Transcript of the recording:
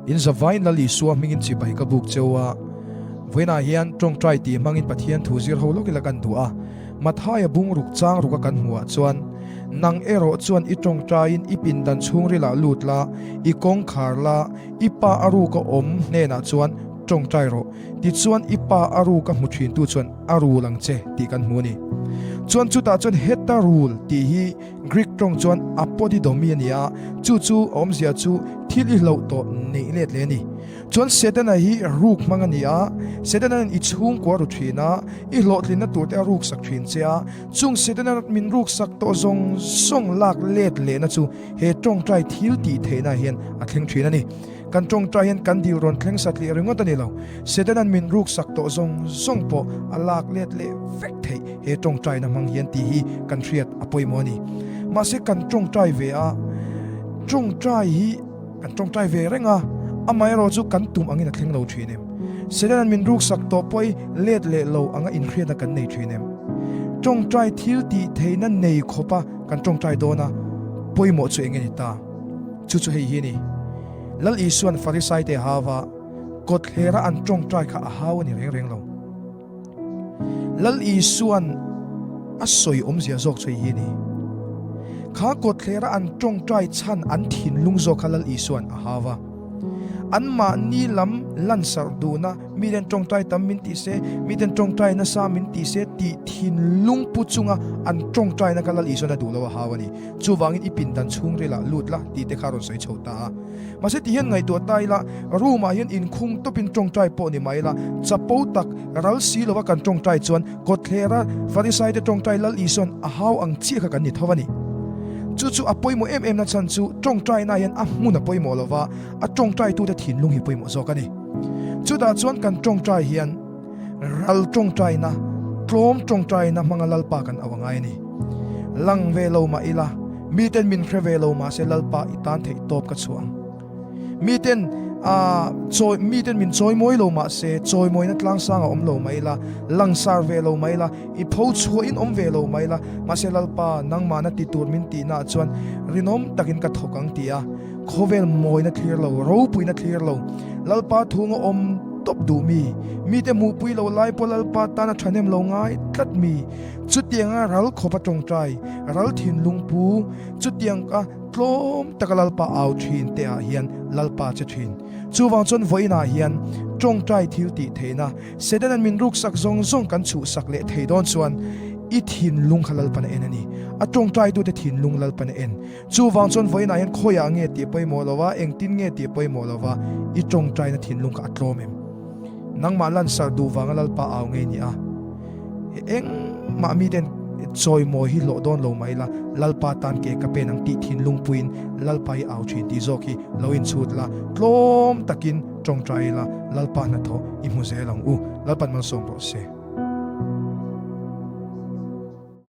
In zavaiin Lal Isua hmingin chibai ka buk cheu a. Vawiinah hian tawngtai tih hmangin Pathian thu zir ho lawk ila kan duh a. Mathaia bung ruk chang ruka kan hmuhah chuan, Nang erawh chuan i tawngtaiin i pindan chhungrilah lut la, i kawngkhar la, i pa a ruka awm hnenah chuan tawngtai rawh. Tichuan i pa a ruka hmu thintu chuan a rul ang che tih kan hmu a ni. Chuan chutah chuan heta rul tih hi Greek tawng chuan apodidomi a ni a, chu chu a awmzia chu thil i hloh tawh neih let leh a ni. Chuan Setana hi ruk hmang a ni a, Setana'n i chhungkua ru thin a, i hlawhtlinna turte a ruksak thin che a, chung Setana min ruksak tawh zawng zawng lak let lehna chu he tawngtai thil tih theihna hian a thleng thin a ni. Kan tawngtai hian kan dil rawn thleng satliah ringawt a ni lo, Setana'n min ruksak tawh zawng zawng pawh a lak let leh vek theih he tawngtaina hmang hian tih hi kan hriat a pawimawh a ni. Mahse kan tawngtai ve a, tawngtai hi kan tawngtai ve reng a, amaherawh chu kan tum angin a thleng lo thin em? Setana'n min ruksak tawh pawh i let leh lo anga inhriatna kan nei thin em? Tawngtai thil tih theihna nei khawpa kan tawngtai dawn a pawimawh chu eng nge ni ta? Chu chu hei hi a ni. Lal Isua'n Farisaite hava kawthlera an tawngtai kha a hau a ni reng reng lo. Lal Isua'n a sawi awmzia zawk chu hei hi a ni. Kha kawthlera an tawngtai chhan an thinlung zawk kha Lal Isua'n a hau va. Anmahni lam lansarh duhna, miten tawngtai tam min tih se, miten tawngtai nasa min tih se tih thinlung pu chunga an tawngtaina kha Lal Isua'n a duh lo a hau a ni. Chuvangin i pindan chhungrilah lut la tih te kha a rawn sawi chho ta a. Mahse ti hian ngaihtuah ta ila, room ah hian inkhung tawpin tawngtai pawh ni mai ila, chapo tak ral si lova kan tawngtai chuan kawtthlera Farisai te tawngtai Lal Isua'n a hau ang chiah kha kan ni tho a ni. Chu chu a pawimawh em em na chhan chu tawngtaina hian a hmun a pawimawh lova, a tawngtaitute thinlung hi pawimawh zawk a ni. Chutah chuan kan tawngtai hian ral tawngtaina, tlawm tawngtaina hmanga Lalpa kan au angai a ni. Lang ve lo mah ila, miten min hre ve lo mahse Lalpa i tan theih tawp ka chhuah ang. Miten a chawi, miten min chawimawi lo mahse chawimawina tlangsang a awm lo mah ila, langsar ve lo mah ila, i pho chhuahin awm ve lo mah ila, mahse Lalpa nangmahna ti tur min tihnaah chuan rinawm takin ka thawk ang ti a, khawvel mawina thlir lo, ropuina thlir lo, Lalpa thunga awm tawp duh mi, mite hmuhpui lo lai pawh Lalpa tana thahnem lo ngai tlat mi, chutianga ral khawpa tawngtai, ral thinlung pu, chutiang ka tlawm taka Lalpa au thin te ah hian Lalpa che thin. Chuvang chuan vawiinah hian tawngtai thil tih theihna, Setana'n min ruksak zawng zawng kan chhuhsak leh thei dawn chuan i thinlung kha Lalpan a en a ni. A tawngtaitute thinlung Lalpan a en. Chuvang chuan vawiinah hian khawiah nge tih pawimawh lo va, engtin nge tih pawimawh lo va, i tawngtaina thinlung kha a tlawm em? Nangmah lansarh duh vanga Lalpa au ngei ni a, engmah miten chawimawi hi hlawh dawn lo mah ila, Lalpa tan ke ka pen ang tih thinlung puiin Lalpa hi au thin tih zawk hi lo inchhut la, tlawm takin tawngtai ila, Lalpa hnathawh i hmu zel ang u. Lalpan malsawm rawh se.